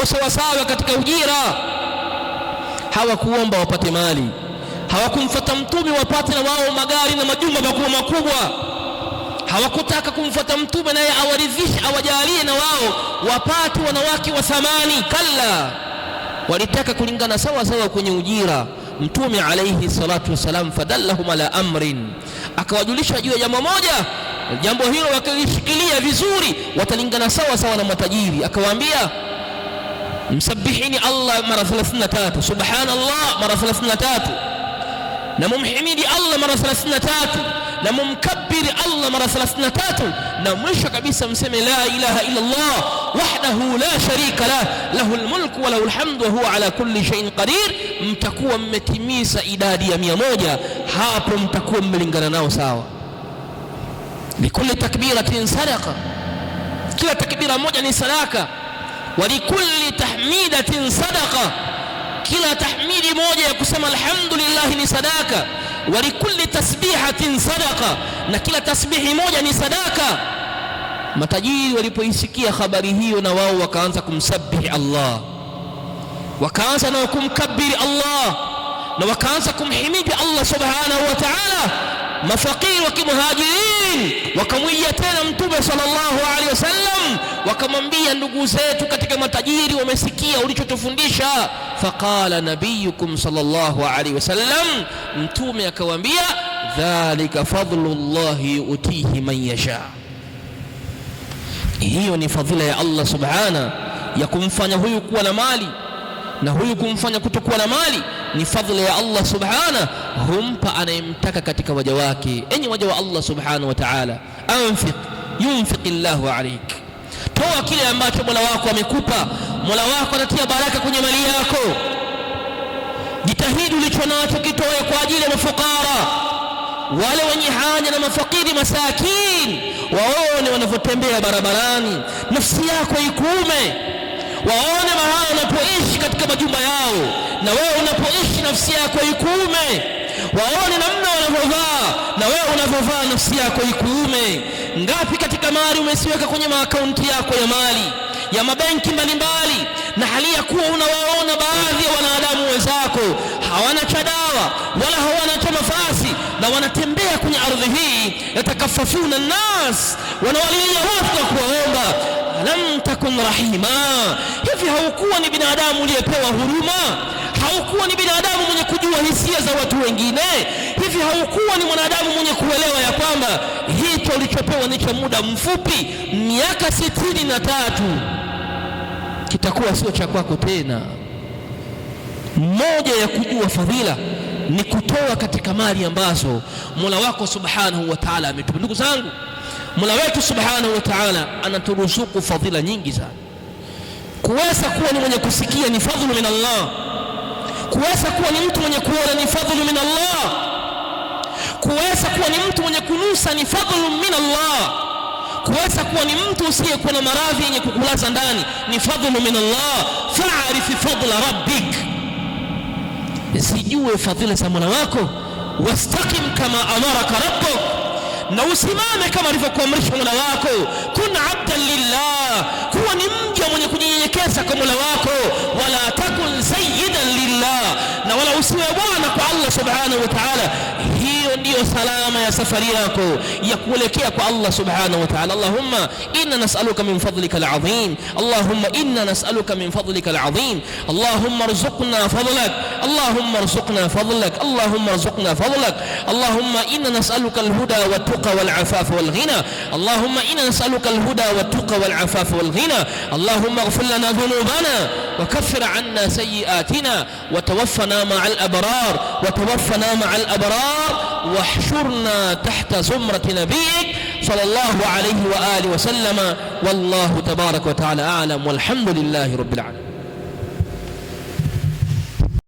Sawasawa katika ujira. Hawakuomba wapate mali, hawakumfuata mtume wapate na wao magari na majumba makubwa makubwa. Hawakutaka kumfuata mtume naye awaridhishe, awajalie na wao wapate wanawake wa thamani. Kalla, walitaka kulingana sawa sawa kwenye ujira. Mtume alayhi salatu wassalam, fadallahum ala amrin, akawajulisha juu ya jambo moja. Jambo hilo wakalishikilia vizuri, watalingana sawa sawa na matajiri. Akawaambia, msabihini Allah mara 33, subhanallah mara 33, na mumhimidi Allah mara 33, na mumkabbiri Allah mara 33, na mwisho kabisa mseme la ilaha illa Allah wahdahu la sharika lah lahul mulku wa lahul hamdu wa huwa ala kulli shay'in qadir. Mtakuwa mmetimiza idadi ya 100, hapo mtakuwa mmelingana nao sawa. Likulli takbiratin sadaqa, kila takbira moja ni sadaka. Walikulli tahmidatin sadaqa, kila tahmidi moja ya kusema alhamdulillah ni sadaka. Walikulli tasbihatin sadaqa, na kila tasbihi moja ni sadaka. Matajiri walipoisikia habari hiyo, na wao wakaanza kumsabihi Allah, wakaanza nao kumkabiri Allah, na wakaanza kumhimidi Allah subhanahu wa ta'ala. Mafakiri wa kimuhajirin wakamwijia tena Mtume sallallahu alaihi wasallam, wakamwambia, ndugu zetu katika matajiri wamesikia ulichotufundisha. Faqala nabiyukum sallallahu alaihi wasallam, Mtume akawaambia, dhalika fadlullahi yutihi man yasha, hiyo ni fadhila ya Allah subhana ya kumfanya huyu kuwa na mali na huyu kumfanya kutokuwa na mali. Ni fadhila ya Allah subhana, humpa anayemtaka katika waja wake. Enyi waja wa Allah subhanahu wa ta'ala, anfiq yunfiq llahu alaik, toa kile ambacho mola wako amekupa. Mola wako atatia baraka kwenye mali yako. Jitahidi ulicho nacho kitoe kwa ajili ya mafukara, wale wenye haja na mafakiri, masakin, waone wanavyotembea barabarani, nafsi yako ikuume, waone mahala wanapoishi katika majumba yao, na wewe unapoishi nafsi yako ikuume, waone namna wanavyovaa, na wewe unavyovaa nafsi yako ikuume. Ngapi katika mali umesiweka kwenye maakaunti yako ya mali ya mabenki mbalimbali, na hali ya kuwa unawaona baadhi ya wanadamu wenzako hawana cha dawa wala hawana cha mafasi, na wanatembea kwenye ardhi hii, yatakafafuna nnas, wanawalilia watu na kuwaomba. Alam takun rahima, hivi haukuwa ni binadamu uliyepewa huruma? Haukuwa ni binadamu mwenye kujua hisia za watu wengine? Hivi haukuwa ni mwanadamu mwenye kuelewa ya kwamba hicho ulichopewa ni cha muda mfupi, miaka 63 kitakuwa sio cha kwako tena? Moja ya kujua fadhila ni kutoa katika mali ambazo Mola wako subhanahu wa ta'ala ametupa. Ndugu zangu, Mola wetu subhanahu wa ta'ala anaturuzuku fadhila nyingi sana. Kuweza kuwa ni mwenye kusikia ni fadhlu min Allah, kuweza kuwa ni mtu mwenye kuona ni fadhlu min Allah, kuweza kuwa ni mtu mwenye kunusa ni fadhlu min Allah, kuweza kuwa ni mtu usiyekuwa na maradhi yenye kukulaza ndani ni fadhlu min Allah. Fa'rif fadla rabbik, zijue fadhila za Mola wako. Wastaqim kama amaraka rabbuk, na usimame kama alivyokuamrisha Mola wako. Kun abdan lillah, kuwa ni mja mwenye kunyenyekeza kwa Mola wako. Wala takun sayyidan lillah, na wala usiwe bwana kwa Allah subhanahu wa ta'ala. Hiyo ndiyo salama ya safari yako ya kuelekea kwa Allah subhanahu wa ta'ala. Allahumma inna nas'aluka min fadlika al'azim, Allahumma inna nas'aluka min fadlika al'azim, Allahumma arzuqna fadlak, Allahumma arzuqna fadlak, Allahumma arzuqna fadlak, Allahumma inna nas'aluka al-huda wat-tuqa wal-afafa wal-ghina, Allahumma inna nas'aluka al-huda wat-tuqa wal-afafa wal-ghina, Allahumma ighfir lana dhunubana wa kaffir 'anna sayyi'atina wa tawaffana ma'al abrar, wa tawaffana ma'al abrar, واحشرنا تحت زمرة نبيك صلى الله عليه وآله وسلم. والله تبارك وتعالى أعلم، والحمد لله رب العالمين.